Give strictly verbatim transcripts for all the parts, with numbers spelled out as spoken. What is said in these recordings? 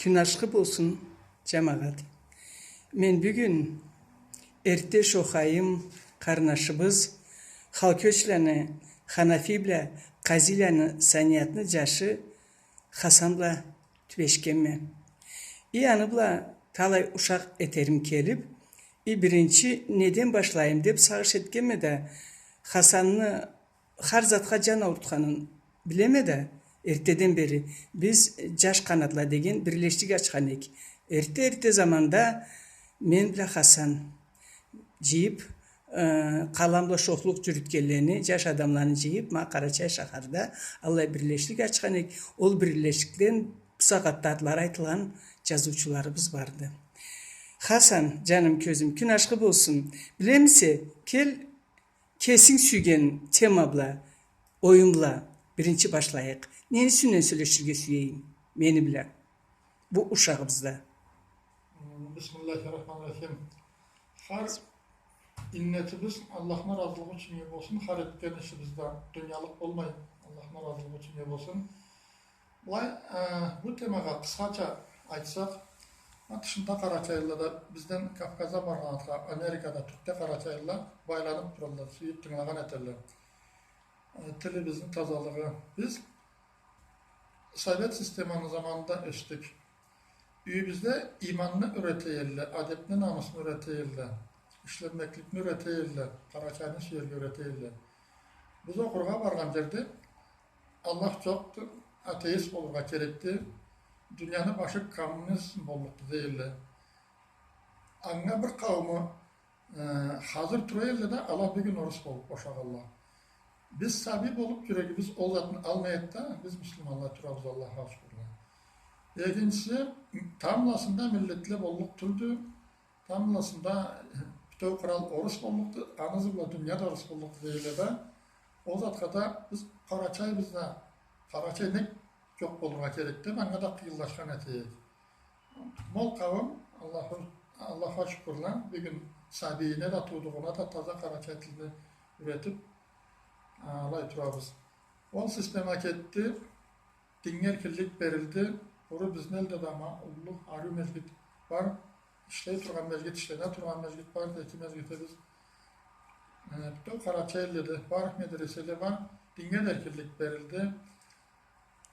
Кюн ашхы болсун, джамагъат. Мен бюгюн эртте шохайым, къарнашыбыз, Халкёчланы Ханафи бла Къазиланы Саниятны джашы Хасан бла тюбешгенме. И аны бла талай ушакъ этерим келиб, и биринчи неден башлайым деб сагъыш этгенме да, Хасанны хар затха джан аурутханын билеме да, эртдеден бери биз «Джаш къанатла» деген бирлешлик ачхан эдик. Эртте-эртте заманда мен бла Хасан джыйыб, э, къалам бла шохлукъ джюрютгенлени, джаш адамланы джыйыб, ма Къарачай шахарда аллай бирлешлик ачхан эдик. Ол бирлешликден бусагъатда атлары айтылгъан джазыучуларыбыз барды. Хасан, джаным, кёзюм, кюн ашхы болсун. Билемисе, кел, кесинг сюйген тема бла, оюм бла биринчи башлайыкъ. Нени юсюнден сёлеширге сюйгенинг мени бла бу ушагъыбызда? Бисмиллахир-рахманир-рахим. Хар иннетибиз Аллахны разылыгъы ючюн иги болсун, хар этген ишибиз да дуниялыкъ болмай, Аллахны разылыгъы ючюн иги болсун. Былай, э, бу темагъа къысхача айтсакъ, ма тышында къарачайлыла да, бизден Кавказда баргъан затха, Америкада, Тюркде къарачайлыла байланыб туралла, сюйюб тынгылагъан этелле. Э, тилибизни тазалыгъы. Биз совет системаны заманында ёсдюк. Юйюбюзде иманны юрете элле, адебни, намысны юрете элле, ишленмекликни юрете элле, Къарачайны сюерге юрете элле. Биз окъургъа баргъан джерде Аллах джокъду, атеист болургъа керекди, дунияны башы коммунизм боллукъду дей элле. Анга бир къаууму, э, хазыр тура элле да, ала бюгюн орус болуб бошагъалла. Биз сабий болуб, джюрегибиз ол затны алмай эди да, биз муслиманла турабыз, Аллахха шукурла. Экинчиси, тамбласында миллетле боллукъ тюлдю, тамбласында бютеу кърал орус боллукъду, аны ызы бла дуния да орус боллукъду дей элле да. Ол затха да биз къарачайбыз да, Къарачай нек джокъ болургъа керекди, анга да къыйынлашхан эте эдик. Ол къауум, Аллаху, Аллахха шукурла, бюгюн сабийине да, туудугъуна да таза къарачай тилни юретиб, а, алай турабыз. Ол система кетди, динге эркинлик берилди. Къуру бизни элде да ма уллу, ариу межгит бар. Ишлей тургъан межгит, ишлене тургъан межгит бар да, эки межгитибиз, э, бютеу Къарачай элде да бар, медреселе бар. Динге да эркинлик берилди.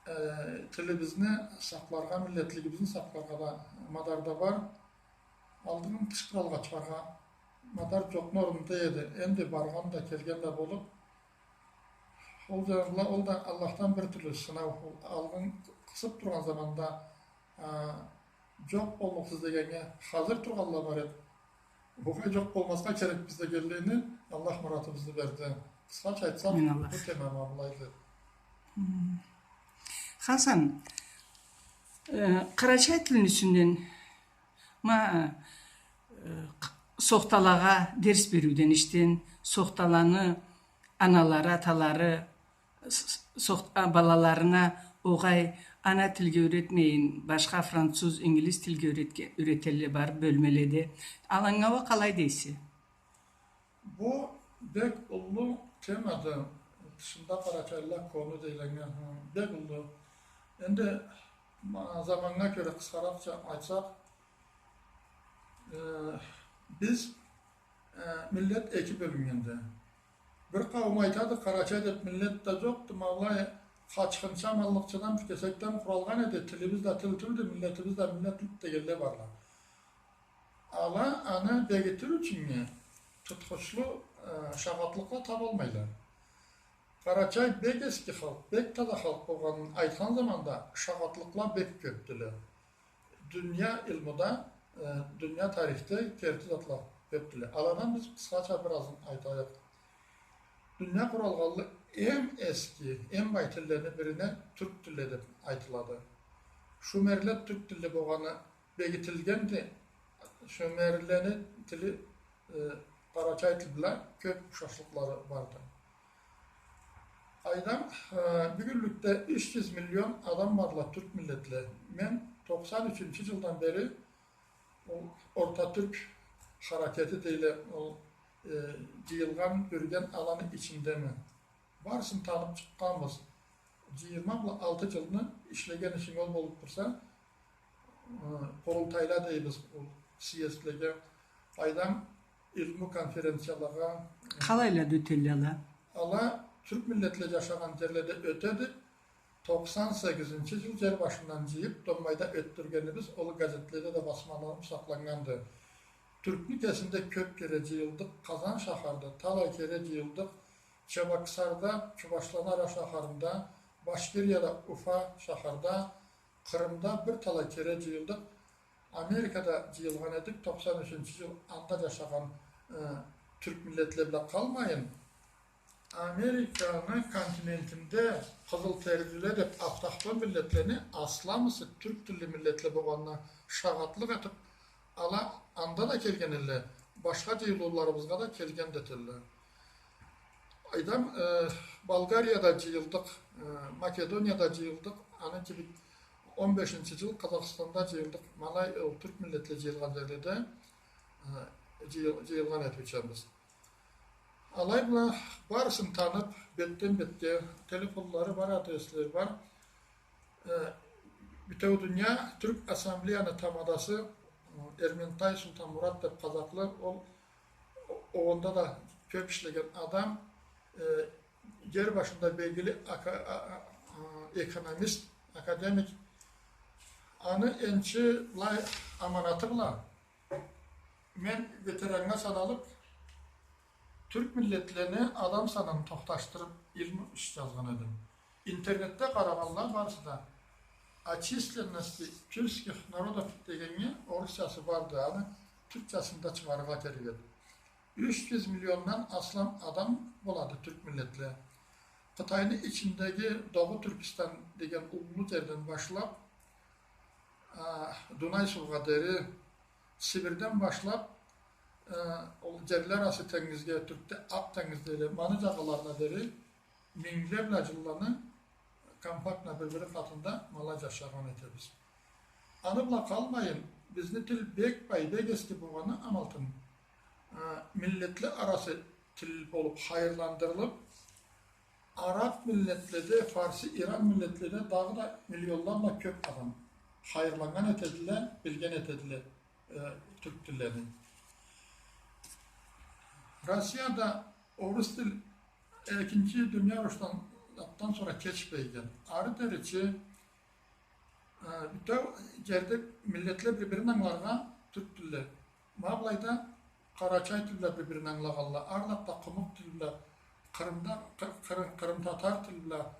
Э, тилибизни сакъларгъа, миллетлигибизни сакъларгъа да мадар да бар. Алгъын тыш къралгъа чыгъаргъа мадар джокъну орнунда эди. Энди баргъан да, келген да болуб, ол да, ол да Аллахдан бир тюрлю сынау. Ол алгъын къысыб тургъан заманда, а, джокъ боллукъсуз дегеннге хазыр тургъанла бар эди. Бугъай джокъ болмазгъа керекбиз дегенлейин, Аллах муратыбызны берди. Къысхача айтсам, амин, Аллах, бу тема ма былайды. Хм. Хасан, э, къарачай тилни юсюнден, ма, э, къ-, сохталагъа дерс бериуден ишден, сохталаны аналары, аталары, с-, с-, сохт-, а, балаларына огъай ана тилге юретмейин, башха француз, ингилиз тилге юретге-, юретелле бар бёлмеледе. Аланга уа къалай дейсе? Бу бек уллу темады. Тышында къарачайлыла кону дейле анга. Хы, бек уллу. Энди, ма, заманнга кёре къысхаракъча айтсакъ, э, биз Э, миллет эки бёлюннгенди. Бир къауум айтады, къарачай деб миллет да джокъду, ма былай къачхынчы аманлыкъчыдан, бир кесекден къуралгъан эди, тилибиз да тил тюлдю, миллетибиз да миллет тюлдю дегенле барла. Ала аны бегитир ючюннге тутхучлу, э, шагъатлыкъла табалмайла. Къарачай бек эски халкъ, бек таза халкъ болгъанын айтхан заманда шагъатлыкъла бек кёбдюле. Дуния илмуда, э, дуния тарихде керти затла кёбдюле. Аладан биз къысхача биразын айтайыкъ. Дуния къуралгъанлы эм эски, эм бай тиллени бирине тюрк тили деб айтылады. Шумерле тюрк тили болгъаны бегитилгенди. Шумерлени тили, э, къарачай тил бла кёб ушашлыкълары барды. Айдам, э, бюгюнлюкде юч джюз миллион адам барла, тюрк миллетле. Мен токъсан ючюнчю джылдан бери ол Орта тюрк харакети дейле, ол, э, джыйылгъан, джюрюген аланы ичиндеме. Барысын таныб чыкъгъанбыз. Джыйырма бла алты джылны ишлеген ишинг ол болуб турса, э, къурултайла дейбиз, ол съездлеге, къайдам, илму конференциялагъа. Къалайла да ётелле ала? Ала тюрк миллетле джашагъан джерледе ётеди. Токъсан сегизинчи джыл джер башындан джыйыб, Домбайда ётдюргенибиз, ол газетледе да басмаланыб сакъланнганды. Тюркню кесинде кёб кере джыйылдыкъ, Къазан шахарда талай кере джыйылдыкъ, Чебоксарда, Чувашла ара шахарында, Башкирияда Уфа шахарда, Къырымда бир талай кере джыйылдыкъ. Америкада джыйылгъан эдик, токъсан ючюнчю джыл анда джашагъан, э, тюрк миллетле бла къалмайын. Американы континентинде къызыл терилиле деб автохтон миллетлени асламысы тюрк тилли миллетле болгъанына шагъатлыкъ этиб, ала анда да келген элле, башха джыйылыуларыбызгъа да келген да этелле. Къайдам, э, Болгарияда джыйылдыкъ, э, Македонияда джыйылдыкъ, аны кибик он бешинчи джыл Къазахстанда джыйылдыкъ, малай, э, тюрк миллетле джыйылгъан джерледе, э, джыйыл-, джыйылгъан этиучебиз. Алай бла барысын таныб, бетден бетге, телефонлары бар, адреслери бар. Э, бютеу дуния тюрк ассамблеяны тамадасы, э, Эрментай Султанмурат деб къазахлы, ол о-, онда да кёб ишлеген адам, э, джер башында белгили ака-, а-, а-, а-, экономист, академик. Аны энчи былай аманаты бла, мен ветераннга саналыб, тюрк миллетлени адам санын тохташдырыб, илму иш джазгъан эдим. Интернетде къарагъанла барысы да «О численности тюркских народов» дегеннге орусчасы барды, аны тюркчасын да чыгъарыргъа керек эди. Юч джюз миллиондан аслам адам болады тюрк миллетле. Къытайны ичиндеги Догъу Тюркистан деген уллу джерден башлаб, а, Дунай суугъа дери, Сибирден башлаб, э, ол джерле арасы тенгизге, Тюркде Акъ тенгиз дейле, ма аны джагъаларына дери мингле бла джылланы компактно бир-бири къатында ма алай джашагъан этебиз. Аны бла къалмайын, бизни тил бек бай, бек эски болгъаны амалтын, э, миллетле арасы тил болуб хайырландырылыб, араб миллетледе, фарси, иран миллетледе дагъыда миллионла бла кёб адам хайырланнган этедиле, билген этедиле, э, тюрк тиллени. Россияда орус тил Экинчи дуния урушдан, атдан сора кеч бегенди. Ары дери чи, э, бютеу джерде миллетле бир-бирин ангыларгъа тюрк тилде. Ма былайда къарачай тил бла бир-бирин ангылагъанла, арлакъда къумукъ тил бла, Къырымда къы-, къыры-, къырымтатар тил бла,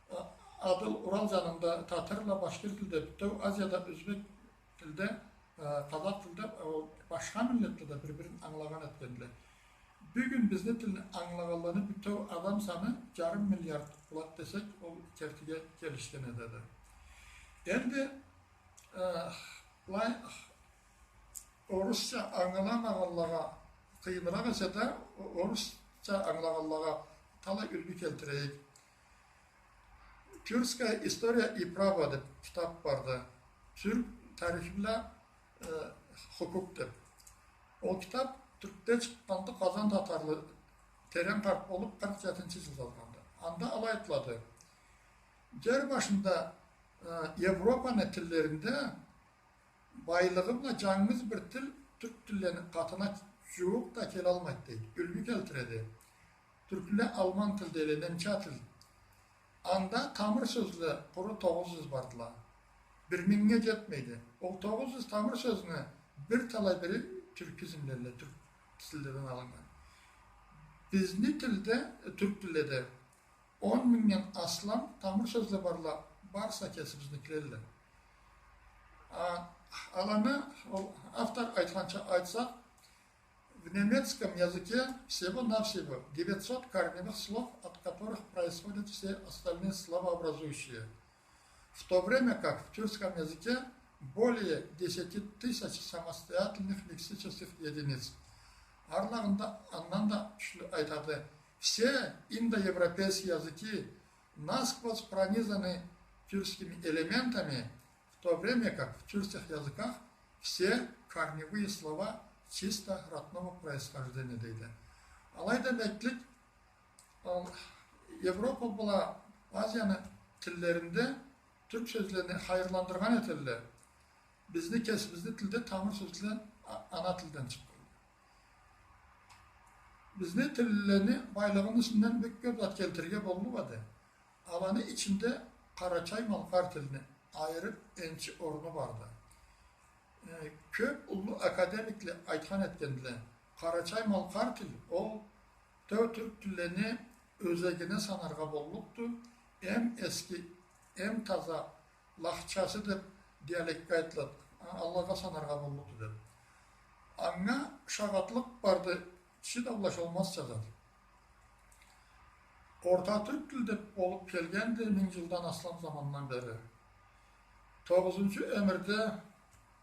э, Адыл, Урал джанында татар бла башкир тилде, бютеу Азияда ёзбек тилде, э, къазакъ тилде, э, ол башха миллетле да бир-бирин ангылагъан этгендиле. Бюгюн бизни тилни ангылагъанланы бютеу адам саны джарым миллиард болады десек, ол кертиге келишген этеди. Энди, э, былай, орусча ангыламагъанлагъа къыйыныракъ эсе да, о-, орусча ангылагъанлагъа талай юлгю келтирейик. «Тюркская история и право» деб китаб барды. Тюрк тарихи бла, э, хукукъ деб. Ол китаб Тюркде чыкъгъанды, Къазан татарлы терен къарт болуб, къыркъ джетинчи джыл джазгъанды. Анда алай айтылады. Джер башында, э, Европаны тиллеринде байлыгъы бла джангыз бир тил тюрк тиллени къатына джууукъ да келалмайды, дейди. Юлгю келтиреди. Тюркле алман тил дейле, немча тил. Анда тамыр сёзле къуру тогъуз джюз бардыла. Бир мингнге джетмейди. Ол тогъуз джюз тамыр сёзню бир талай бири тюркизмледиле, тюрк тилледен алыннган. Бизни тилде, тюрк тилледе он мингден аслам тамыр сёзле барла, барысы кесибизникиледиле. А, аланы, ол автор айтханча айтсакъ, в немецком языке всего-навсего девятьсот корневых слов, от которых происходят все остальные словообразующие. В то время как в тюркском языке более десяти тысяч самостоятельных лексических единиц. Арлыгъында андан да кючлю айтады. Все индоевропейские языки насквозь пронизаны тюркскими элементами, в то время как в тюркских языках все корневые слова чисто родного происхождения, дейди. Алай демеклик, Ал Европа бла Азияны тиллеринде тюрк сёзлени хайырландыргъан этелле. Бизни кесибизни тилде тамыр сёзле а-, ана тилден чыкъгъанды. Бизни тиллени байлыгъыны юсюнден бек кёп зат келтирирге боллукъ эди. Аланы ичинде къарачай-малкъар тилни айырып энчи орну барды. Э, кёп уллу академикле айтхан этгендиле, къарачай-малкъар тил ол тёрт тюрк тиллени ёзегине санаргъа боллукъду, эм эски, эм таза лахчасы деп диалектге айтылады, а-, алагъа санаргъа боллукъду деп. Анга шагъатлыкъ барды, киши даулашалмазча зат. Орта тюрк тил деп болуп келгенди минг жылдан аслам замандан бери. Тогъузунчу ёмюрде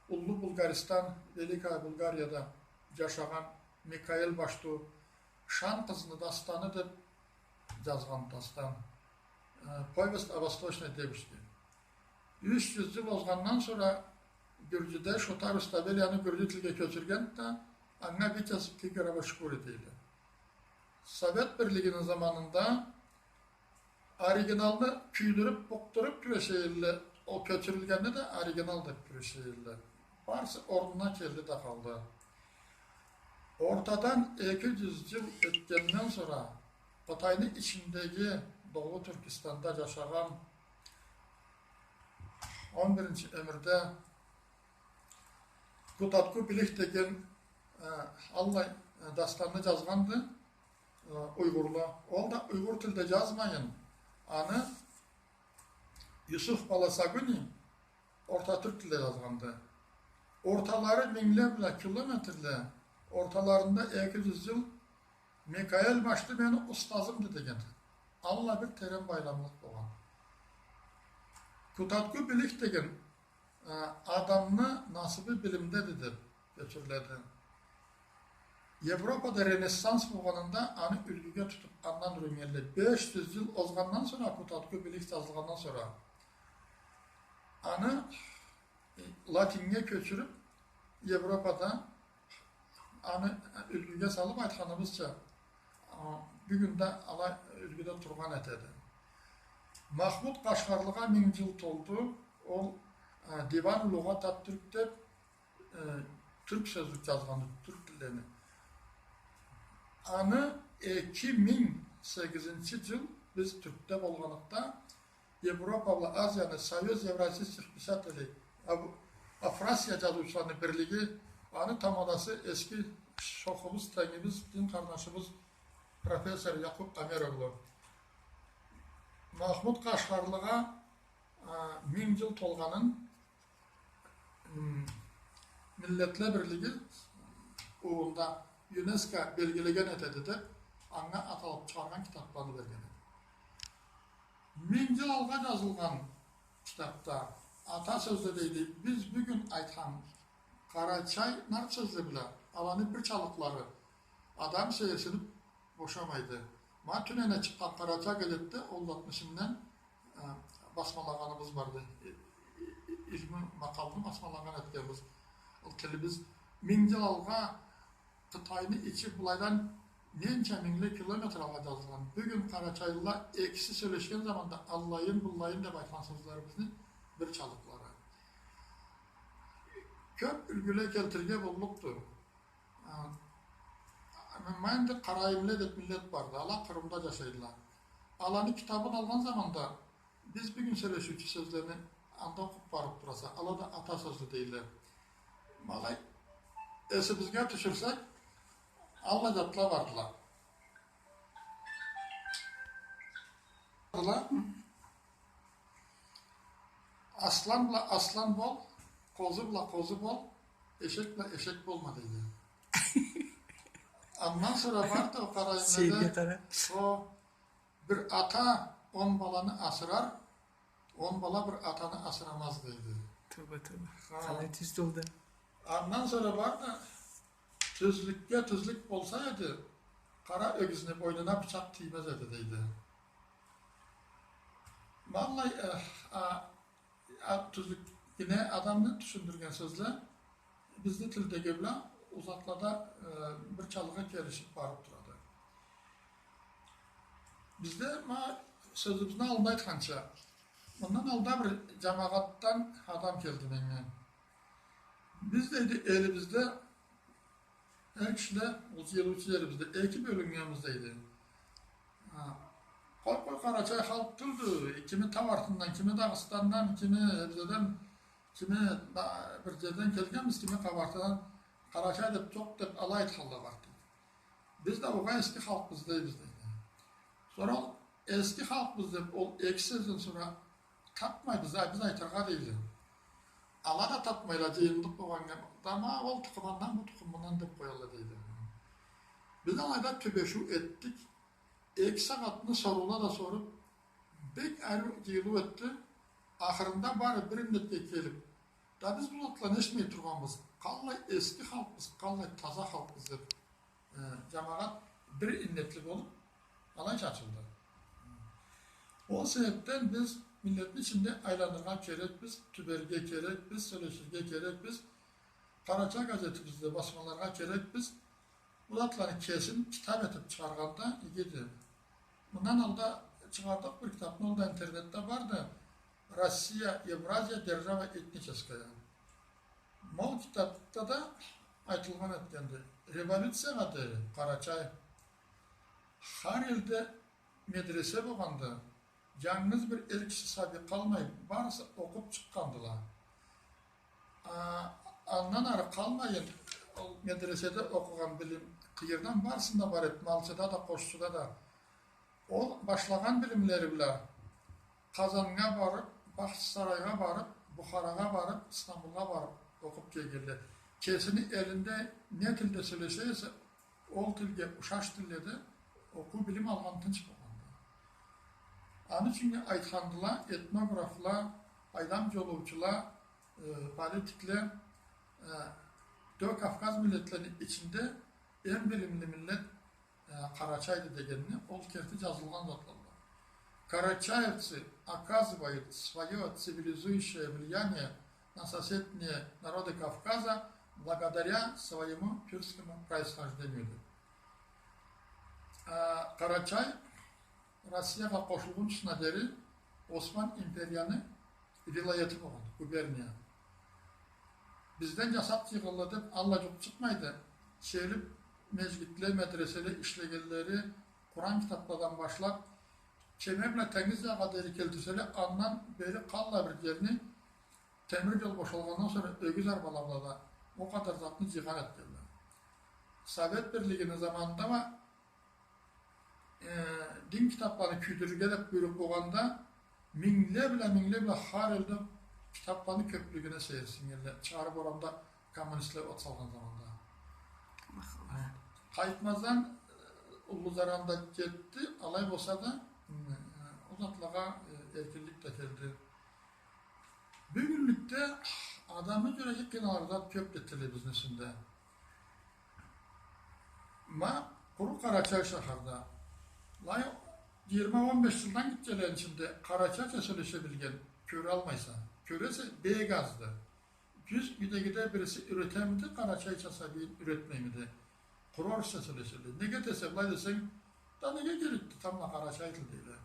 Уллу Булгаристан, Великая Булгарияда джашагъан Микаил Башту Шан къызны дастаны деп джазгъан дастан. Э, Повесть о восточной девушке. Юч джюз джыл озгъандан сора Гюрджюде Шота Руставели аны гюрджю тилге кёчюргенди да, анга Витязь в тигровой шкуре дейди. Совет Бирлигини заманында оригиналны кюйдюрюп, букъдуруп кюреше эдиле, ол кёчюрюлгенни да оригинал деп кюреше эдиле. Барысы орнуна келди да къалды. Ортадан эки джюз джыл ётгенден сора Къытайны ичиндеги Догъу Тюркистанда джашагъан он биринчи ёмюрде Кутадгу Билик деген, э, аллай, э, дастанны джазгъанды, э, уйгъурла. Ол да уйгъур тилде джазмайын, аны Юсуф Баласагуни орта тюрк тилде джазгъанды. Орталары мингле бла километрле, орталарында эки джюз джыл Микаил Башту мени устазымды деген. Аллай бир терен байламлыкъ болгъан. Кутадгу Билик деген, э, адамны насыбы билимдеди деп кёчюрюледи. Европада Ренессанс болгъанында аны юлгюге тутуп, андан юрюгенле, беш джюз джыл озгъандан сора, Кутадгу Билик джазылгъандан сора, аны, э, латинге кёчюрюп, Европада аны юлгюге салып, айтханыбызча, а, бюгюн да алай юлгюде тургъан этеди. Махмуд Къашгъарлыгъа минг джыл толду. Ол, а, Диван лугъат ат-тюрк деп, э, тюрк сёзлюк джазгъанды, тюрк тиллени. Аны эки минг сегизинчи джыл биз Тюркде болгъанлыкъгъа, Европа бла Азияны Союз евразийских писателей, Аф-, Афрасия джазыучуланы бирлиги, аны тамадасы эски шохубуз, тенгибиз, дин къарнашыбыз профессор Якъуб Омероглу. Махмуд Къашгъарлыгъа, а, минг джыл толгъанын М, Миллетле Бирлиги угърунда ЮНЕСКО белгилеген этеди деп, анга аталып чыгъаргъан китапланы берген эди. Минг джыл алгъа джазылгъан китапда ата сёзле дейди, биз бюгюн айтхан къарачай нарт сёзле бла аланы бирчалыкълары, адам сейирсинип бошамайды. Ма тюнене чыкъгъан «Къарачай» газетде ол затны ичинден, э, басмалагъаныбыз барды. Э, э, э, илму макъалны басмалагъан этгенбиз. Ол тилибиз минг джыл алгъа Къытайны ичи былайдан ненча мингле километр алгъа джазылгъан. Бюгюн къарачайлыла экиси сёлешген заманда аллайын, быллайын деп айтхан сёзлерибизни бирчалыкълары. Кёп юлгюле келтирирге боллукъду. А, ма энди къарайымлы деп миллет барды. Ала Къырымда джашайдыла. Аланы китабын алгъан заманда биз бюгюн сёлешиучю сёзлени анда окъуп барып тураса, ала да ата сёзле дейле. Ма алай эсибизге тюшюрсек, аллай затла бардыла. Бардыла. Аслан бла аслан бол, къозу бла къозу бол, эшек бла эшек болма, дейди. Андан сора барды ол къарайымлада, о, бир ата он баланы асырар, он бала бир атаны асырамаз, дейди. Тоба, тоба. Ха. Къалай тюз джолда. Андан сора барды, тюзлюкге тюзлюк болса эди, къара ёгюзню бойнуна бычакъ тиймез эди, дейди. Ма аллай, э, а, а, тюзлюк, гине адамны тюшюндюрген сёзле бизни тилдеги бла узакълада, э, бирчалыгъы келишип барып турады. Бизде, ма, сёзюбюзню аллында айтханча, мындан алда бир джамагъатдан адам келди меннге. Биз, дейди, элибизде, эр кишиле, ол джыйылыучу джерибизде эки бёлюннгенбиз, дейди. Ха, къой, къой, къарачай халкъ тюлдю, кими Табартындан, кими Дагъыстандан, кими Эбзеден, кими да-, бир джерден келгенбиз, кими Къабартыдан, къарачай деб, джокъ деб, алай айтханла бар, дейди. Биз да огъай эски халкъбыз дейбиз, дейди. Сора ол эски халкъбыз деб, ол эки сёзден сора тапмайбыз, а биз айтыргъа, дейди. Ала да тапмайла, джыйылдыкъ болгъаннга, да ма ол тукъум андан, бу тукъум мындан деб къоялла, дейди. Биз алайда тюбешиу этдик. Эки сагъатны соруула да соруб, бек ариу джыйылыу этди. Ахырында бары бир иннетге келиб, да биз бу затланы эшитмей тургъанбыз. Къаллай эски халкъбыз, къаллай таза халкъбыз деб, э, джамагъат бир иннетли болуб, алай чачылды. Ол себебден биз миллетни ичинде айланыргъа керекбиз, тюберге керекбиз, сёлеширге керекбиз, Къарачай газетибизде басмаларгъа керекбиз. Бу затланы кесин китаб этиб чыгъаргъанда игиди. Мындан алда чыгъардыкъ бир китабны, ол да интернетде барды. «Россия, Евразия, держава этническая». Ма ол китабда да айтылгъан этгенди. Революциягъа дери Къарачай хар элде медресе болгъанды. Джангыз бир эр киши сабий къалмай, барысы окъуб чыкъгъандыла. А, андан ары къалмайын, ол медреседе окъугъан билим къыйырдан барысында бар эди, малчыда да, къошчуда да. Ол башлагъан билимлери бла Къазаннга барыб, Бахчысарайгъа барыб, Бухарагъа барыб, Истанбулгъа барыб окъуб келгенле. Кесини элинде не тилде сёлеше эсе, ол тилге ушаш тилде да окъуу, билим алгъан тынч болгъанды. Аны ючюн айтхандыла этнографла, айдам джолоучула, э, политикле, э, тёрт Кавказ миллетлерини ичинде эм билимли миллет, э, къарачайды дегенни, ол керти джазылгъан затлада. Карачаевцы оказывают своё цивилизующее влияние на соседние народы Кавказа благодаря своему тюркскому происхождению. А, Къарачай Россиягъа къошулгъунчусуна дери Осман империяны вилаети болгъан, губерния. Бизден джасакъ джыйгъанла деб аллай джукъ чыкъмайды. Келиб, межгитле, медреселе ишлегенлери, Къуран китабладан башлаб, кеме бла тенгиз джагъа дери келтирселе, андан бери къаллай бир джерни темир джол бошалгъандан сора ёгюз арбала бла да ол къадар затны джыйгъан этгенле. Совет Бирлигини заманында уа, э, дин китабланы кюйдюрюрге деб буйрукъ болгъанда, мингле бла, мингле бла хар элде китабланы кёблюгюне сейирсиннгенле, чыгъарыб орамда коммунистле от салгъан заманда. Махалла. Къайтмаздан, э, уллу заран да джетди, алай болса да, м, э, ол затлагъа, э, эркинлик да келди. Бюгюнлюкде адамны джюреги къыйналыргъа кёб да этиле бизнесинде. Ма къуру Къарачай шахарда. Былай джыйырма, он беш джылдан гитчелени ичинде къарачайча сёлеше билген кёралмайса. Кёресе, бек азды. Джюз юйдегиде бириси юретемиди, къарачайча сабийин юретмеймиди. Къуру орусча сёлешеди. Неге десе, былай десенг, да неге керекди, тамбла къарачай тил дейле.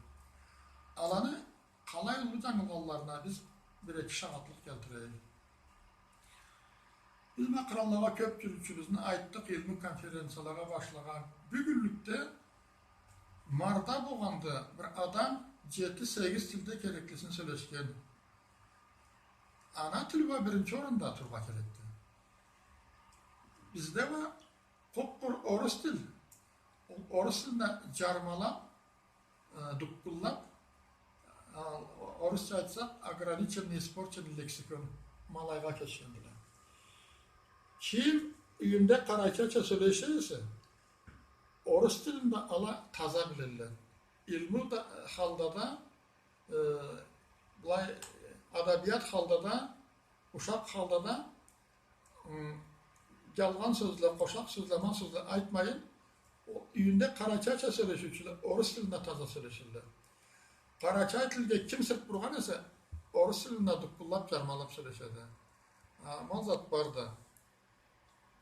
Аланы къалай уллу джангылгъанларына биз бир-эки шагъатлыкъ келтирейик. Биз ма къыраллагъа кёб джюрюучюбюзню айтдыкъ, илму конференциялагъа башлагъан. Бюгюнлюкде Марда болгъанды, бир адам джети-сегиз тилде кереклисин сёлешген. Ана тил уа биринчи орунда турургъа керекди. Бизде уа къуп-къуру орус тил, ол орус тилни джармалаб, э, дуккуллаб, э, орусча айтсакъ, ограниченный, испорченный лексикон ма алайгъа кечгендиле. Ким юйюнде къарачайча сёлеше эсе, орус тилни да ала таза билелле. Илму да, халда да, э, былай, адабият халда да, ушакъ халда да, м, джалгъан сёзле, къошакъ сёзле, аман сёзле айтмайын, о, юйюнде къарачайча сёлешиучюле орус тилни да таза сёлешелле. Къарачай тилге ким сырт бургъан эсе, орус тилни да дуккуллаб, джармалаб сёлешеди. А, ма ол зат барды.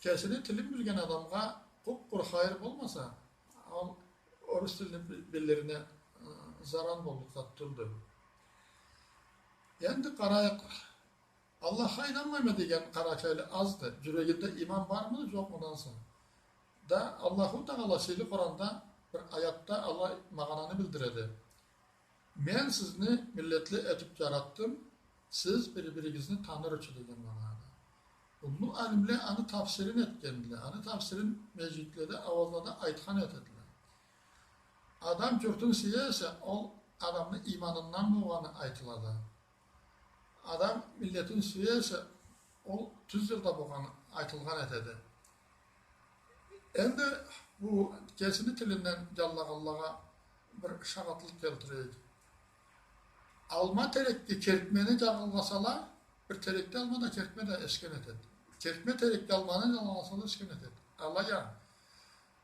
Кесини тилин билген адамгъа къуп-къуру хайыр болмаса, ол орус тилни би-, билирине, ы, заран боллукъ зат тюлдю. Энди къарайыкъ, Аллахха ийнанмайма деген къарачайлы азды. Джюрегинде иман бармыды, джокъмуду ансы? Да Аллаху Тагъала сыйлы Къуранда бир аятда аллай магъананы билдиреди. Мен сизни миллетле этиб джаратдым, сиз бир-биригизни таныр ючюн деген магъанада. Уллу алимле аны тафсирин этгендиле. Аны тафсирин межгитледе, ауазлада айтхан этедиле. Адам джуртун сюе эсе, ол адамны иманындан болгъаны айтылады. Адам миллетин сюе эсе, ол тюз джолда болгъаны айтылгъан этеди. Энди бу кесини тилинден джанлагъанлагъа бир шагъатлыкъ келтирейик. Алма терекге кертмени джалгъасала, бир терекде алма да, кертме да ёсген этеди. Кертме терекге алманы джалгъасала, ёсген этеди. Алай а,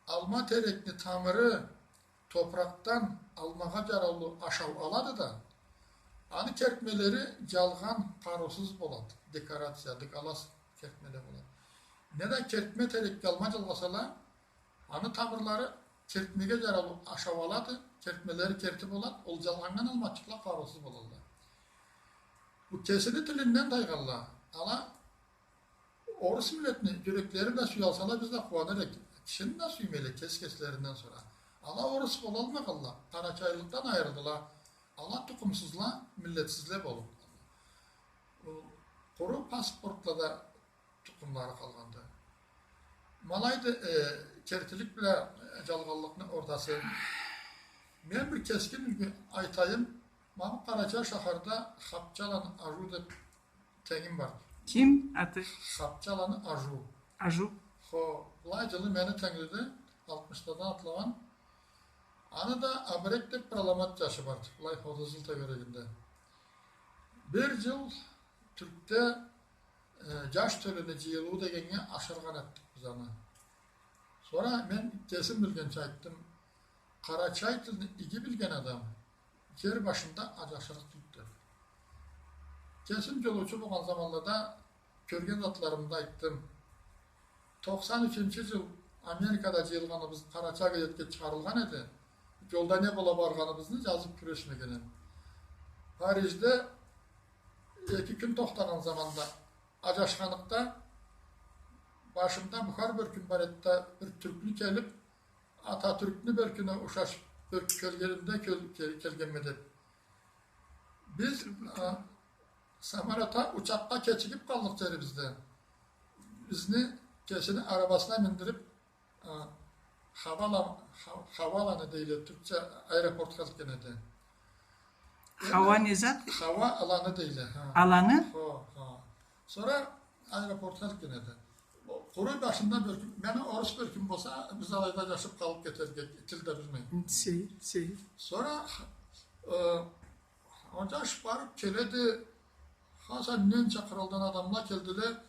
алма терекни тамыры топуракъдан алмагъа джараулу ашау алады да, аны кертмелери джалгъан, къарыусуз болады, декорация, дыгалас кертмеле болады. Неда кертме терекге алма джалгъасала, аны тамырлары кертмеге джараулу ашау алады, кертмелери керти болады, ол джалгъаннган алмачыкъла къарыусуз болалла. Бу кесини тилинден тайгъанла, ала орус миллетни джюреклери бла сюялсала, биз да къууаныр эдик. Кишини да сюймейле кес-кеслеринден сора. Ала орус болалмагъанла, къарачайлыкъдан айырылдыла. Ала тукъумсузла, миллетсизле болуп, бу къуру паспортлада тукъумлары къалгъанды. Ма алайды, э, кертилик бла, э, джалгъанлыкъны ортасы. Мен бир кескин юлгю айтайым. Ма бу Къарачай шахарда Хапчаланы Ажу деп тенгим бар. Ким аты? Хапчаланы Ажу. Ажу. Хо, былай джылы мени тенглиди, алтмышладан атлагъан. Аны да Абрек деп бир аламат джашы барды, былай отуз джыл тёгерегинде. Бир джыл Тюркде, э, джаш тёлюню джыйылыуу дегеннге ашыргъан этдик биз аны. Сора мен кесим билгенча айтдым, къарачай тилни иги билген адам джер башында аджашырыкъ тюлдю деп. Кесим джолоучу болгъан заманлада кёрген затларымы да айтдым. Токъсан ючюнчю джыл Америкада джыйылгъаныбыз къарачай газетге чыгъарылгъан эди. Джолда не бола баргъаныбызны джазып кюрешмеген эдим. Парижде эки кюн тохтагъан заманда аджашханыкъда, башымда бухар бёркюм бар эди да, бир тюрклю келип, Ататюркню бёркюне ушаш бёркю келгенимде кел-, кел-, келгенме деп. Биз, а, самолётха, учакъгъа кечигип къалдыкъ джерибизде. Бизни кесини арабасына миндирип, а, хава ала-, ха-, хава аланы дейле, тюркча аэропортха элтген эди. Хава не зат? Хава аланы дейле, ха. Аланы? Хо, ха. Сора аэропортха элтген эди. Къуру башында бёркюм, мени орус бёркюм болса, биз алайда аджашып къалып кетерик эдик, тил да билмей. Сейир, сейир. Сора, э, Аджашып барып келеди. Хасан ненча къралдан адамла келдиле.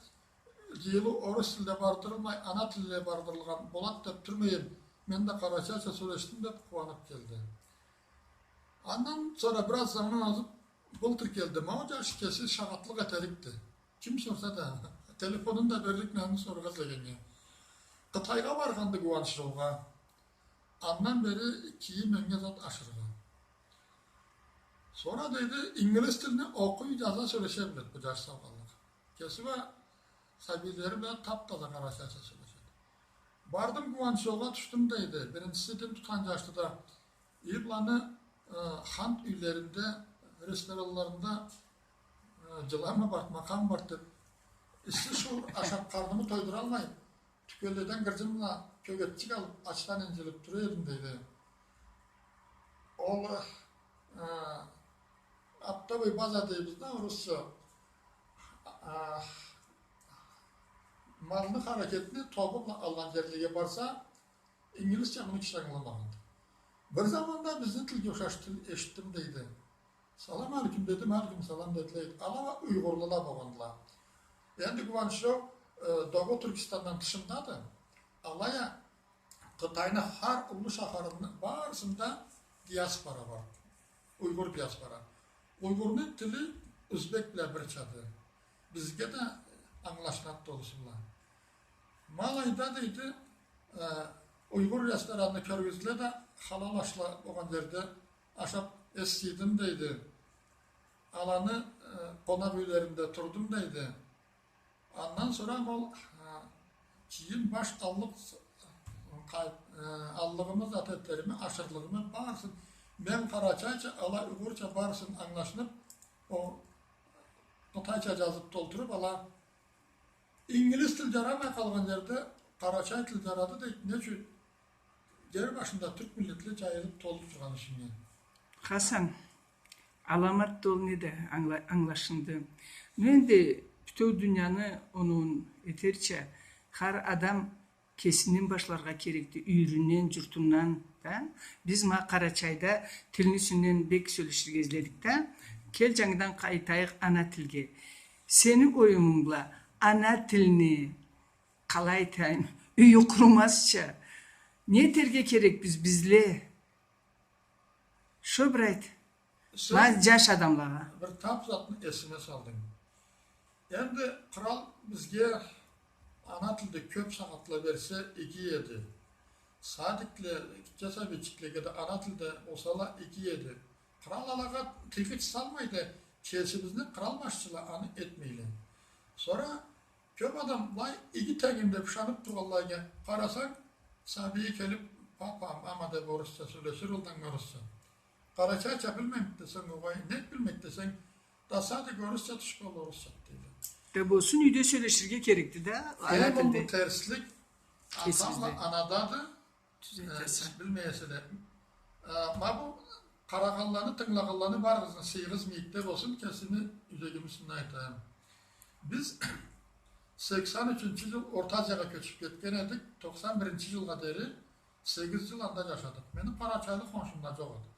Джыйылыу орус тилде бардырылмай, ана тилде бардырылгъан болад деп тюрмейим. Мен да къарачайча сёлешдим деп къууанып келди. Андан сора бир аз заман озуп, былтыр келди. Ма ол джаш кеси шагъатлыкъ этерикди. Ким сорса да, телефонун да берлик, мени соргъа дегеннге. Къытайгъа баргъанды Гуанчжоугъа. Андан бери кийим, ёнге зат ашыргъан. Сора дейди, ингилиз тилни окъуй, джаза, сёлеше биледи бу джаш сау къаллыкъ. Кеси бла сабийлери бла тап-таза къарачайча сёлешеди. Бардым, Гуанчжоугъа тюшдюм, дейди. Биринчиси дин тутхан джашды да, и быланы, э, хант юйлеринде, ресторанларында, э, джылан мы барды, макъан барды деп, исси шуур ашап къарнымы тойдуралмай, тюкенледен гырджын бла кёгетчик алып, ачдан инджилип тура эдим, дейди. Ол, э, оптовый база дейбиз да, орусча. Э, малны, харакетни тобу бла алгъан джерлеге барса, ингилизча муну киши ангыламагъанды. Бир заманда бизни тилге ушаш тил эшитдим, дейди. Салам алейкум дедим, алейкум салам дедиле. Ала уа уйгъурлула болгъандыла. Энди Гуанчжоу, э, Догъу Тюркистандан тышындады. Алай а Къытайны хар уллу шахарыны барысында диаспора бар. Уйгъур диаспора. Уйгъурну тили узбек бла бирчады. Бизге да ангылашылады толусу бла. Ма алайда, дейди, э, уйгъур ресторанны кёргюздюле да, халал ашла болгъан джерде ашап эс джыйдым, дейди. Аланы, э, къонакъ юйлеринде турдум, дейди. Андан сора ол, э, кийим, баш аллыкъ, къай-, э, аллыгъымы, зат этерими, ашырлыгъымы, барысын. Мен къарачайча, ала уйгъурча, барысын ангылашынып, ол къытайча джазып толтуруп, ала ингилиз тил джарамай къалгъан джерде къарачай тил джарады, дейди. Не ючюн? Джер башында тюрк миллетле джайылып, толуп тургъан ишинге. Хасан, аламатды ол, не да ангыла-, ангылашынды. Энди бютеу дунияны оноуун этерча, хар адам кесинден башларгъа керекди, юйюрюнден, джуртундан да. Биз ма Къарачайда тилни юсюнден бек сёлеширге изледик да. Кел, джангыдан къайтайыкъ ана тилге. Сени оюмунг бла, ана тилни къалай айтайым, юйю къурумазча, не этерге керекбиз бизле? Шо бир айт. Сен ма джаш адамлагъа. Бир тап затны эсиме салдынг. Энди кърал бизге ана тилде кёп сагъатла берсе, иги эди. Садикле, гитче сабийчиклеге да ана тилде болсала, иги эди. Кърал алагъа тыйгъыч салмайды, кесибизни кърал башчыла аны этмейле. Сора кёп адам былай иги тегинде бушанып тургъанлагъа къарасанг, сабийи келип, папа, мама деп орусча сёлешир, ол да орусча. Къарачайча билмейме десенг, огъай, нек билмейме десенг, да садик орусча, школ орусча дейди. Да болсун, юйде сёлеширге керекди да, ана тилде. Эм уллу терслик ата бла анадады. Тюз айтаса. Э, билмей эселе. Э, ма бу къарагъанланы, тынгылагъанланы барыгъызны сыйыгъыз мийикде болсун, кесими юзегими юсюнден айтайым. Биз сексен ючюнчю джыл Орта Азиягъа кёчюп кетген эдик, токъсан биринчи джылгъа дери сегиз джыл анда джашадыкъ. Мени къарачайлы хоншум да джокъ эди.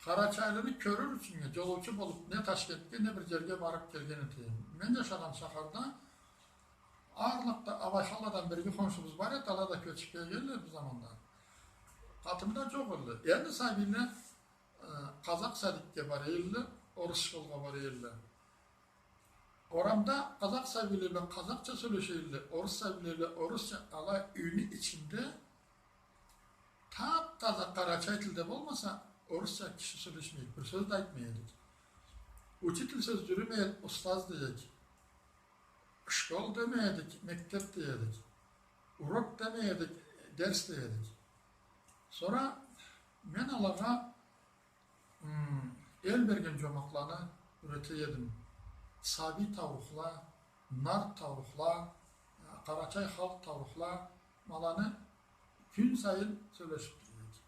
Къарачайлыны кёрюр ючюннге, джолоучу болуп, не Ташкентге, не бир джерге барып келген этеме. Мен джашагъан шахарда Арлакъда Абайханладан бирги хоншубуз бар эди, ала да кёчюп келгенле бу заманда. Къатын да джокъ эди. Энди сабийле, э, къазакъ садикге бара эдиле, орус школгъа бара эдиле. Орамда къазакъ сабийле бла къазакъча сёлеше эдиле, орус сабийле бла орусча, ала юйню ичинде тап-таза къарачай тилде болмаса, орусча киши сёлешмей эдик, бир сёз да айтмай эдик. Учитель сёз джюрюмей эди, устаз дей эдик. Школ демей эдик, мектеб дей эдик. Урок демей эдик, дерс дей эдик. Сора мен алагъа, м, эл берген джомакъланы юрете эдим. Сабий таурухла, нарт таурухла, къарачай халкъ таурухла, ма аланы кюн сайын сёлешип тура эдик.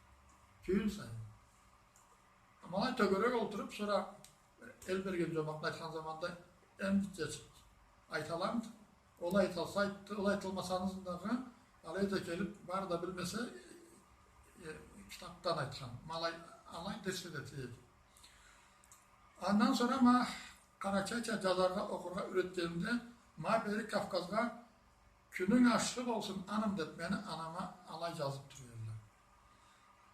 Кюн сайын. Ма алай тёгерек олтуруп, сора эл берген джомакъны айтхан заманда эм гитчечик айталам, ол айталса айтды, ол айтылмаса дагъы, алай да келип, бары да билмесе, э, китапдан айтхан. Ма алай, алай дерс да эте эдик. Андан сора ма къарачайча джазаргъа, окъургъа юретгенимде, ма бери Кавказгъа «Кюнюнг ашхы болсун, анам» деп, мени анама алай джазып тура эдиле.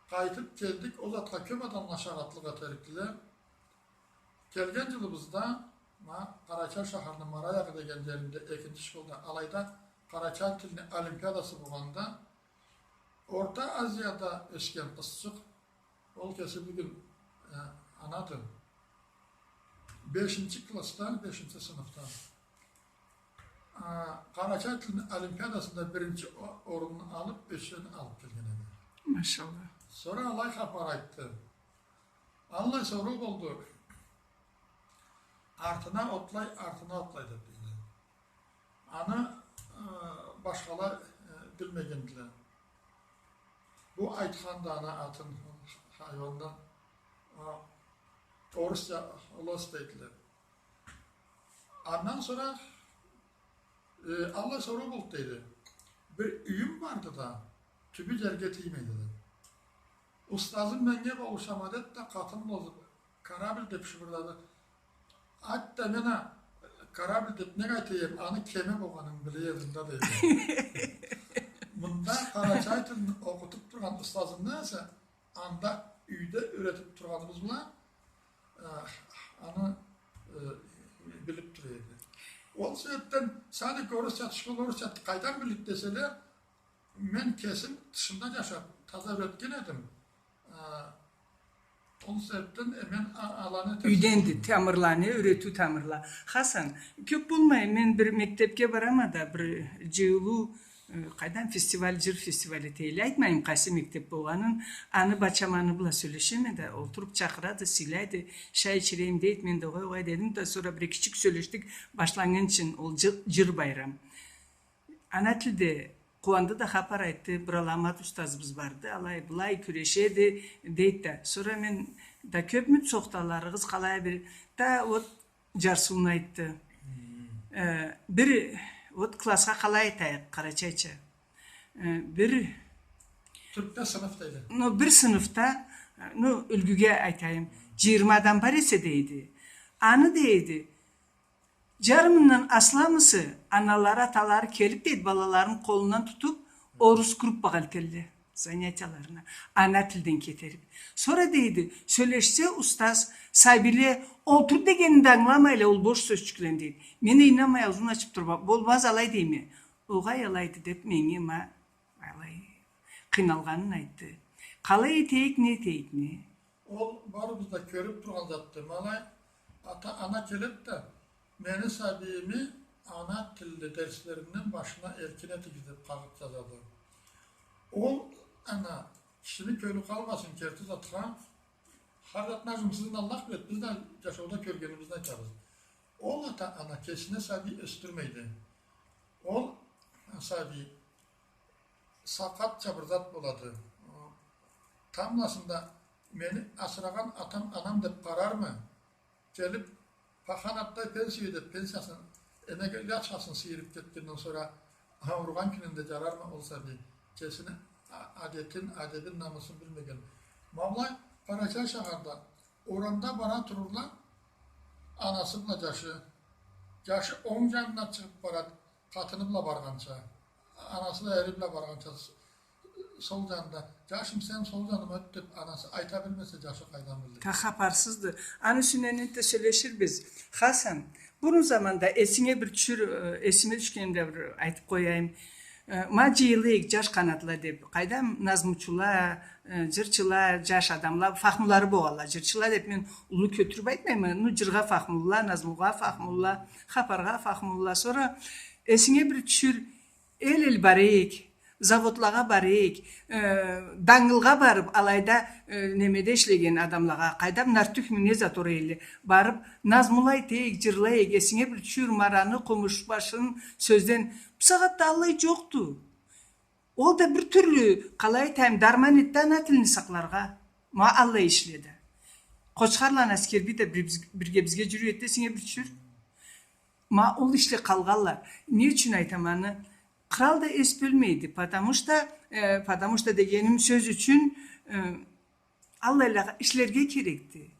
Къайтып келдик, ол затха кёп адамла шагъатлыкъ этерикле. Келген джылыбызда ма Къарачай шахарны Мараягъы деген джеринде экинчи школда алайда къарачай тилни олимпиадасы болгъанда, Орта Азияда ёсген къызчыкъ, ол кеси бюгюн, э, анады. Бешинчи классда, бешинчи сыныфда. А, къарачай тилни олимпиадасында биринчи о-, орунну алып, бешинчини алып келген эди. Машалла. Сора алай хапар айтды. Аллай соруу болду. Артына отлай, артына отлай деп билди. Аны, э, башхала, э, билмегендиле. Бу айтханды аны атын, хайуандан, а, орусча лось дейдиле. Андан сора, э, аллай соруу болду дейди. Бир юйюм барды да, тюбю джерге тиймейди деди. Устазым меннге болушама деди да, къатын бла озуп, корабль деп шыбырдады. Айтды, мен а корабль деп нек айта эдим, аны кеме болгъанын биле эдим да, дейди. Мында къарачай тилни окъутуп тургъан устазымдан эсе, анда юйде юретип тургъаныбыз бла, э, аны, э, билип тура эди. Ол себепден садик орусча, школ орусча, къайдан билдик деселе, мен кесим тышында джашап, таза юретген эдим. А, Ол себебден, э, мен а-, аланы этесиз. Юйденди, тамырланы, юретиу тамырла. Хасан, кёп болмай, мен бир мектебге барама да, бир джыйылыу, э, къайдам, фестиваль, джыр фестиваль этейли. Айтмайым къайсы мектеб болгъанын, аны бачаманы бла сёлешеме да, олтуруб чакъырады, сыйлайды, шай ичирейим дейди, мен да огъай, огъай дедим да, сора бир-эки кичик сёлешдик, башланнгынчын ол джы-, джыр байрам. Ана тилде къууанды да хапар айтды, бир аламат устазыбыз барды, алай, былай кюрешеди, дейди да. Сора мен да кёпмюдю сохталарыгъыз, къалай бир, да, вот, джарсыуну айтды. Э, бир, вот, классха къалай айтайыкъ, къарачайча. Э, бир... Тюркде сыныф дейди. Ну, бир сыныфда, ну, юлгюге айтайым, джыйырма адам бар эсе, дейди. Аны, дейди, джарымындан асламысы, аналары, аталары келиб, дейди, балаларын къолундан тутуб, орус группагъа элтелле занятияларына, ана тилден кетериб. Сора, дейди, сёлешсе устаз, сабийле олтур дегенин да ангыламайла, ол бош сёзчюклени, дейди. Мен ийнанмай, аузун ачыб турма, болмаз алай, дейме. Огъай, алайды деб, меннге ма алай къыйналгъанын айтды. Къалай этейик, не этейик, не? Ол барыбыз да кёрюб тургъан затды. Ма алай ата-ана келеди да, мени сабийими ана тилли дерслеринден башына эркин этигиз деб къагъыт джазады. Ол, ана, кишини кёлю къалмасын, керти затха. Хар затны аджымсызын Аллах биледи, биз да джашауда кёргенибизни айтабыз. Ол ата-ана кесине сабий ёсдюрмейди. Ол сабий сакъатча бир зат болады. Тамбласында мени асырагъан атам, анам деб къарармы? Келиб, паханатда пенсия деб, пенсиясын, эмегеллик акъчасын сыйырыб кетгенден сора, ауругъан кюнюнде джарармы ол сабий? Кесини а-, адетин, адебин, намысын билмеген. Ма былай Къарачай шахарда орамда бара турурла, анасы бла джашы. Джашы онг джанына чыгъыб барады, къатыны бла баргъанча. Анасы да эри бла баргъанча, с-, сол джанында. «Джашым, сен сол джаныма ёт», — деб, анасы айта билмесе, джашы къайдан билир? Та хапарсызды. Аны юсюнден энтда сёлеширбиз. Хасан, бурун заманда эсинге бир тюшюр, э, эсиме тюшгенде бир айтыб къояйым. Э, ма джыйылайыкъ, джаш къанатла деб. Къайдам, назмучула, э, джырчыла, джаш адамла, фахмулары болгъанла, джырчыла деб мен уллу кётюрюб айтмайма. Ну, джыргъа фахмулла, назмугъа фахмулла, хапаргъа фахмулла. Сора эсинге бир тюшюр, эл-эл барайыкъ, заводлагъа барайыкъ, э, дангылгъа барыб, алайда, э, немеде ишлеген адамлагъа, къайдам, нартюхмю, не зат орайла, барыб, назмула айтайыкъ, джырлайыкъ, эсинге бир тюшюр, Мараны, Къумушбашын сёзден, бусагъатда аллай джокъду. Ол да бир тюрлю, къалай айтайым, дарман этди ана тилни сакъларгъа. Ма аллай ишледи. Къочхарланы Аскербий да бир-, биз-, бирге бизге джюрюй эди, эсинге бир тюшюр. Ма ол ишле къалгъанла. Не ючюн айтама аны? Кърал да эс бёлмейди, потому что, э, потому что дегеним сёз ючюн, э, аллайлагъа ишлерге керекди.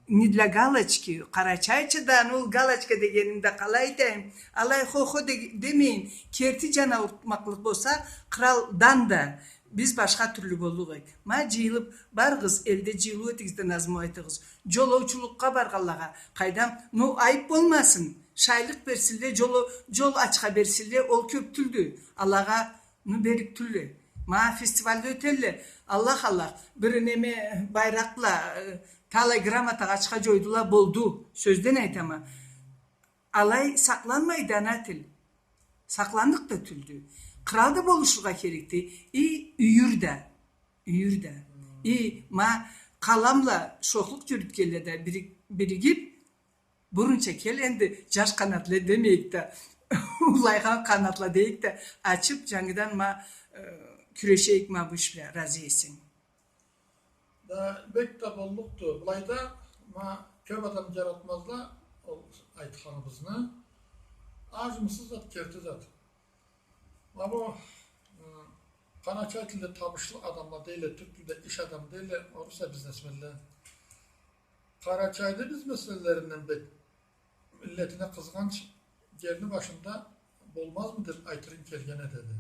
Не для галочки, къарачайчадан ол галочка дегеним да къалай айтайым, алай хо-хо де-, демейин, керти джан аурутмакълыкъ болса, къралдан да биз башха тюрлю боллукъ эдик. Ма джыйылыб, барыгъыз, элде джыйылыу этигиз да назму айтыгъыз. Джолоучулукъгъа баргъанлагъа, къайдам, ну, айыб болмасын, шайлыкъ берсинле, джоло-, джол ачха берсинле, ол кёб тюлдю. Алагъа, ну, берик тюлле. Ма фестивальда ётелле. Аллах, Аллах, бир неме, байракъла, э, талай грамотагъа ачха джойдула, болду. Сёзден айтама. Алай сакъланмайды ана тил. Сакъланныкъ да тюлдю. Кърал да болушургъа керекди. И юйюр да. Юйюр да. И ма къалам бла шохлукъ джюрютгенле да бирик-, биригиб, бурунча кел энди, джаш къанатла демейик да, уллайгъан къанатла дейик да, ачыб, джангыдан ма, э, кюрешейик ма бу иш бла, разы эсенг. Да, бек да боллукъду. Былайда, ма, кёб адам джаратмазла ол айтханыбызны. Аджымсыз зат, керти зат. Ма бу, ы, къарачай тилде табышлы адамла дейле, тюрк тилде иш адамы дейле, орусча бизнесменле. Къарачайды бизнесменлеринден бек миллетине къызгъанч, джерни башында болмазмы деб айтырынг келген этеди.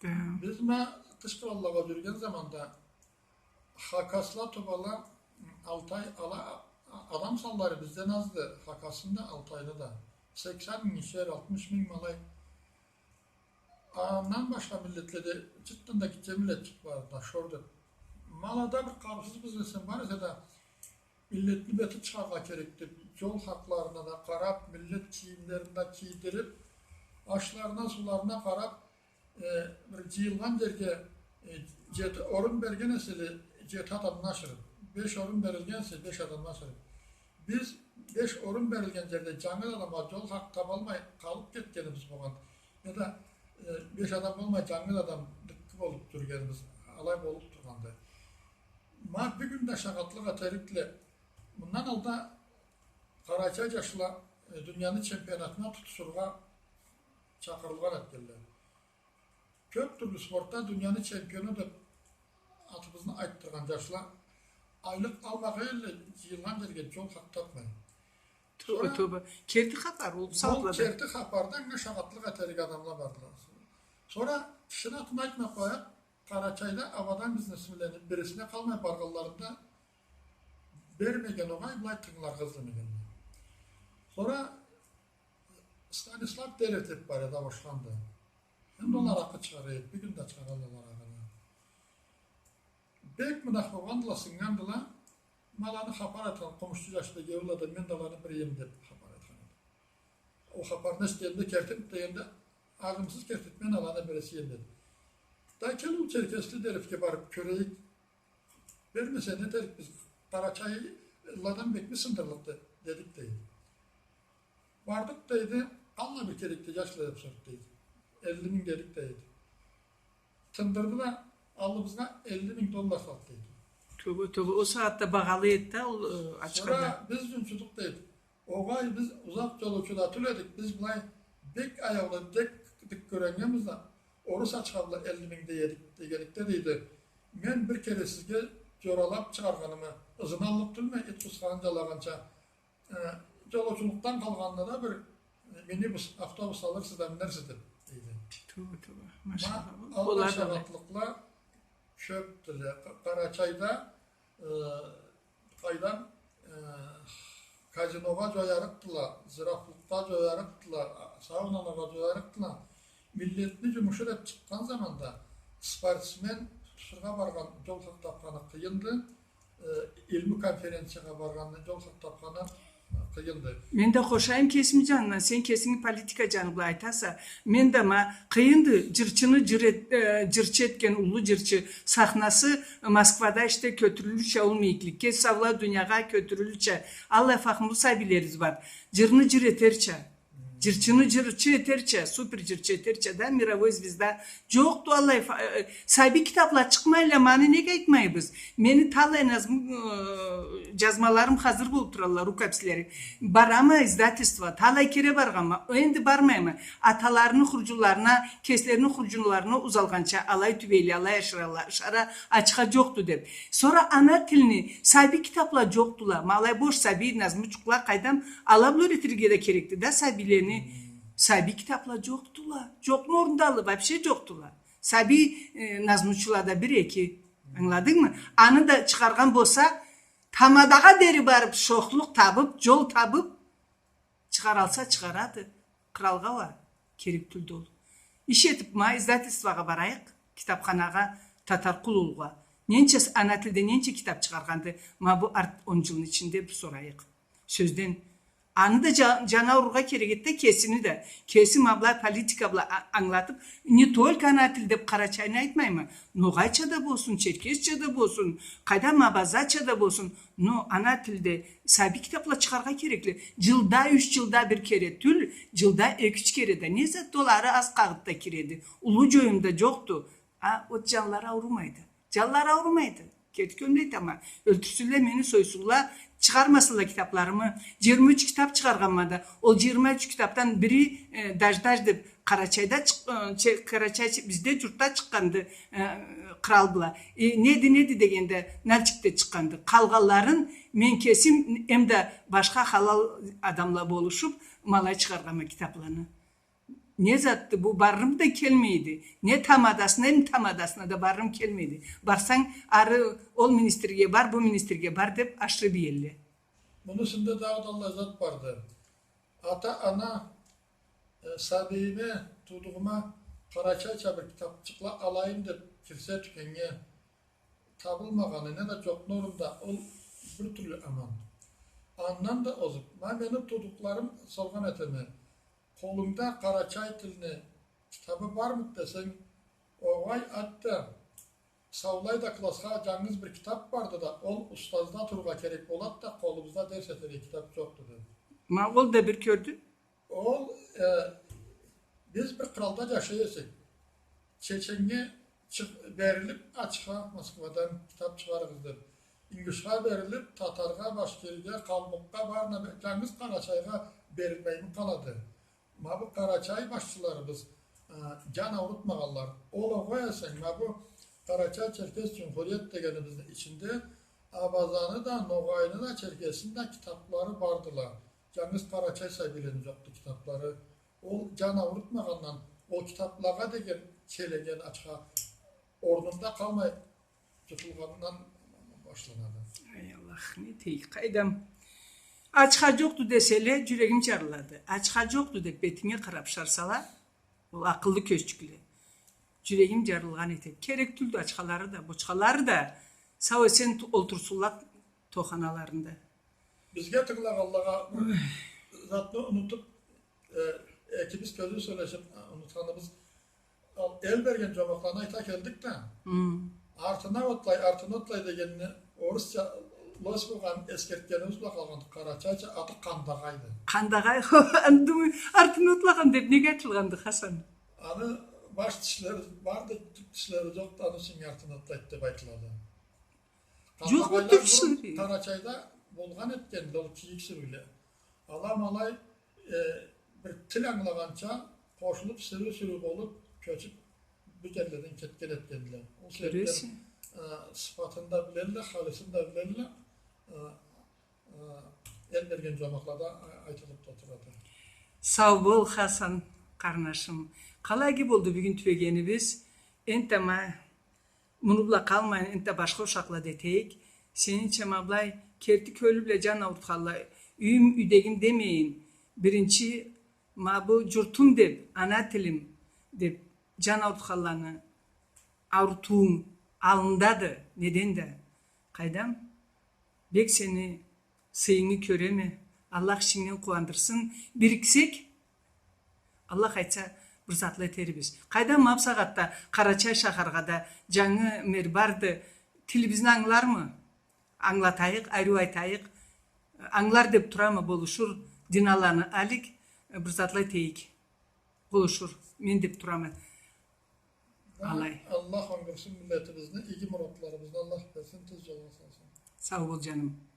Да. Биз ма тыш къраллагъа джюрюген заманда хакасла, тувала, алтай, ала, адам санлары бизден азды, хакасны да, алтайны да. Сексен мингишер, алтмыш минг ма алай. Андан башха миллетледе чыртдан да гитче миллетчик барды, шор деб. Ма алада бир къарыусуз бизнесмен бар эсе да, миллетни бети чыгъаргъа керекди. Джол хакъларына да къараб, миллет кийимлерин да кийдириб, ашларына, сууларына къараб, э, бир джыйылгъан джерге, э, джети орун берген эселе, джети адамны ашырыб, беш орун берилген эсе, беш адамны ашырыб. Биз беш орун берилген джерде джангыз адамгъа джол хакъ табалмай къалыб кетгенибиз болгъан. Неда, э, беш адам болмай, джангыз адам дыккы болуб тургъаныбыз, алай болуб тургъанды. Ма бюгюн да шагъатлыкъ этерикле, мындан алда къарачай джашла, э, дунияны чемпионатына тутушургъа чакъырылгъан этгенле. Кёб тюрлю спортда дунияны чемпиону деб атыбызны айтдыргъан джашла айлыкъ алмагъа элле, джыйылгъан джерге джол хакъ табмай. Тоба, тоба. Керти хапар, ол сагъатлада. Керти хапардан анга шагъатлыкъ этерик адамла бардыла. Сора кишини атын айтмай къояйыкъ, Къарачайда абадан бизнесменлени бирисине къалмай баргъанларында бермеген огъай, былай тынгыларгъа излемегенле. Сора Станислав Дерев деб бар эди, ауушханды. Энди ол аракъы чыгъара эди, бюгюн да чыгъаралла ол аракъыны. Бек мынах болгъандыла, сыннгандыла. Ма аланы хапар айтхан къумушчу джаш бегеулла да, мен да аланы бири эдим деб хапар айтхан эди. Ол хапарны эшитгенде, кертим дегенде, агъымсыз кертиб, мен аланы бириси эдим деди. Да кел, ол черкесли Деревге барыб кёрейик. Бермесе, не этерик биз? Къарачайладан бекми сындырлыкъды, дедик, дейди. Бардыкъ, дейди, аллай бир керекди, джашла, деб сорду, дейди. Элли минг дедик, дейди. Тындырды да, аллыбызгъа элли минг доллар салды, дейди. Тоба, тоба, ол сагъатда багъалы эди да ол, э, ачхада. Сора биз джунчудукъ, дейди. Огъай, биз узакъ джолоучу да тюл эдик, биз былай бек аяулу, бек дик кёргенбиз да, орус ачха бла элли минг дей эдик, дегенликде, дейди. Мен бир кере сизге джоралаб чыгъаргъанымы ызын аллыкъ тюлме, ит къусханын джалагъанча, э, джолоучулукъдан къалгъанына да бир, э, минибус, автобус алырсыз да минерсиз деб, дейди. Тоба, тоба. Ма машалла. Аллай шагъатлыкъла кёбдюле. Къа-, Къарачайда, э, Къайдам, э, казиногъа джоярыкъдыла, зырафлыкъгъа джоярыкъдыла, сауналаргъа джоярыкъдыла. Миллетни джумушу деб чыкъгъан заманда спортсмен тутушургъа баргъан, джол хакъ табханы къыйынды. Э, илму конференциягъа баргъанны джол хакъ табханы къыйынды. Мен да къошайым кесими джанымдан, сен кесинги политика джаны бла айтаса, мен да ма къыйынды, джырчыны джыр эт-, э, джырчы этген уллу джырчы, сахнасы Москвада ишде кётюрюлюрча, ол мийикликге, саулай дуниягъа кётюрюлюрча, аллай фахмулу сабийлерибиз бар. Джырны джыр этерча, джырчыны джырчы этерча, супер джырчы этерча да, мировой звезда. Джокъду аллай фа-, э, сабий китабла чыкъмайла, ма аны неге айтмайбыз? Мени талай назму, э, джазмаларым хазыр болуб туралла, рукопислери. Барама издательство, талай кере баргъанма, энди бармайма. Аталарыны хурджунларына, кеслерини хурджунларына узалгъанча алай тюбейле, алай ашыралла, ашхара ачха джокъду деб. Сора ана тилни, сабий китабла джокъдула. Ма алай бош сабий назмучукъла къайдам, ала бла юретирге да керекди да сабийлени. Сабий китабла джокъдула. Джокъну орнундалы, вообще джокъдула. Сабий, э, назмучула да бир-эки. Ангыладынгмы? Аны да чыгъаргъан болса, тамадагъа дери барыб, шохлукъ табыб, джол табыб, чыгъаралса чыгъарады. Къралгъа уа керек тюлдю ол. Иш этиб, ма издательствогъа барайыкъ, китабханагъа, Татаркъул улугъа. Ненча с-, ана тилде ненча китаб чыгъаргъанды, ма бу арт он джылны ичинде бир сорайыкъ. Сёзден. Аны да джа-, джаны аурургъа керек эди да, кесини да. Кеси ма былай политика бла а-, ангылатыб, не только ана тил деб къарачайны айтмайма. Ногъайча да болсун, черкесча да болсун, къайдам, абазача да болсун. Но ана тилде сабий китабла чыгъаргъа керекли. Джылда, юч джылда бир кере тюл, джылда эки-юч кере да. Не зат ол, ары аз къагъыт да киреди. Уллу джоюм да джокъду. А, от джанлары аурумайды. Джанлары аурумайды. Керти кёлден айтама. Ёлтюрсюнле мени, сойсунла, чыгъармасынла китабларымы. Джыйырма юч китаб чыгъаргъанма да. Ол джыйырма юч китабдан бири, э, Даж-Даж деб, Къарачайда чыкъ-, э, че-, Къарачай, бизде джуртда чыкъгъанды, э, Кърал бла. Э, неди, неди дегенде, Нальчикде чыкъгъанды. Къалгъанларын мен кесим, эмда башха халал адамла болушуб, ма алай чыгъаргъанма китабланы. Не затды бу? Барырым да келмейди. Не тамадасына, не тамадасына да барырым келмейди. Барсанг, ары ол министрге бар, бу министрге бар деб ашырыб иелле. Муну юсюнде дагъыда аллай зат барды. Ата-ана, э, сабийиме, туудугъума къарачайча бир китабчыкъла алайым деб кирсе тюкеннге, табылмагъаны, неда джокъну орнунда ол бир тюрлю аман. Андан да озуб, ма мени туудукъларым соргъан этеме, къолунгда къарачай тилни китабы бармыды десенг, огъай, атта, саулай да классха джангыз бир китаб барды да, ол устазда турургъа керек болады да, къолубузда дерс этерге китаб джокъду, деди. Ма ол да бир кёрдю. Ол, э, биз бир къралда джашай эсек, чеченнге чыкъ-, берилиб ачха, Москвадан китаб чыгъарыгъыз деб, ингушха берилиб, татаргъа, башкирге, къалмукъгъа, барына бе-, джангыз къарачайгъа берилмейми къалады? Ма бу къарачай башчыларыбыз, э, джан аурутмагъанла. Ол огъай эсе, ма бу Къарачай-Черкес Джумхурият дегенибизни ичинде абазаны да, ногъайны да, черкесни да китаблары бардыла. Джангыз къарачай сабийлени джокъду китаблары. Ол джан аурутмагъандан, ол китаблагъа деген челеген ачха орнунда къалмай джутулгъанындан башланады. Ай Аллах, не этейик, къайдам. Ачха джокъду деселе, джюрегим джарылады. Ачха джокъду деб бетинге къараб шарсала, ол акъыллы кёзчюкле. Джюрегим джарылгъан этеди. Керек тюлдю ачхалары да, бочхалары да. Сау-эсен ту-, олтурсунла тоханаларында. Бизге тынгылагъанлагъа бир затны унутуб, э, экибиз кёзюу сёлешиб, э, унутханыбыз, ол эл берген джомакъланы айта келдик да. Хы. Артына отлай, артына отлай дегенни орусча лось болгъан эсгертгенибиз бла къалгъанды, къарачайча аты къандагъайды. Къандагъай, андымы, артына отлагъан деб неге айтылгъанды, Хасан? Аны баш тишлери барды, тюб тишлери джокъду, аны ючюн артына отлайды деб айтылады. Джокъму тюб тишлери? Къарачайда болгъан этгенди ол кийик сюрюуле. Ала ма алай, э, бир тил ангылагъанча къошулуб, сюрюу-сюрюу болуб, кёчюб, бир джерледен кетген этгендиле. Ол себебден, э, сыфатын да билелле, халисин да билелле, э, э, эл берген джомакълада а-, айтылыб да турады. Сау бол, Хасан къарнашым. Къалай иги болду бюгюн тюбегенибиз. Энтта ма Муну бла къалмайын, энтта башха ушакъла да этейик. Сенича ма былай керти кёлю бла джан аурутханла, юйюм, юйдегим демейин, биринчи ма бу джуртум деб, ана тилим деб, джан аурутханланы аурутуунг аллындады, неден да. Къайдам, бек сени сыйынгы кёреме. Аллах ишингден къууандырсын. Бириксек, Аллах айтса, бир затла этербиз. Къайдам, ма бусагъатда Къарачай шахаргъа да джангы мэр барды. Тилибизни ангылармы? Ангылатайыкъ, ариу айтайыкъ. Ангылар деб турама, болушур. Диналаны алик, бир затла этейик. Болушур. Мен деб турама. Алай. Аллах онгдурсун миллетибизни, иги муратларыбызны Аллах берсин, тюз джолгъа салсын. Сау бол, джаным.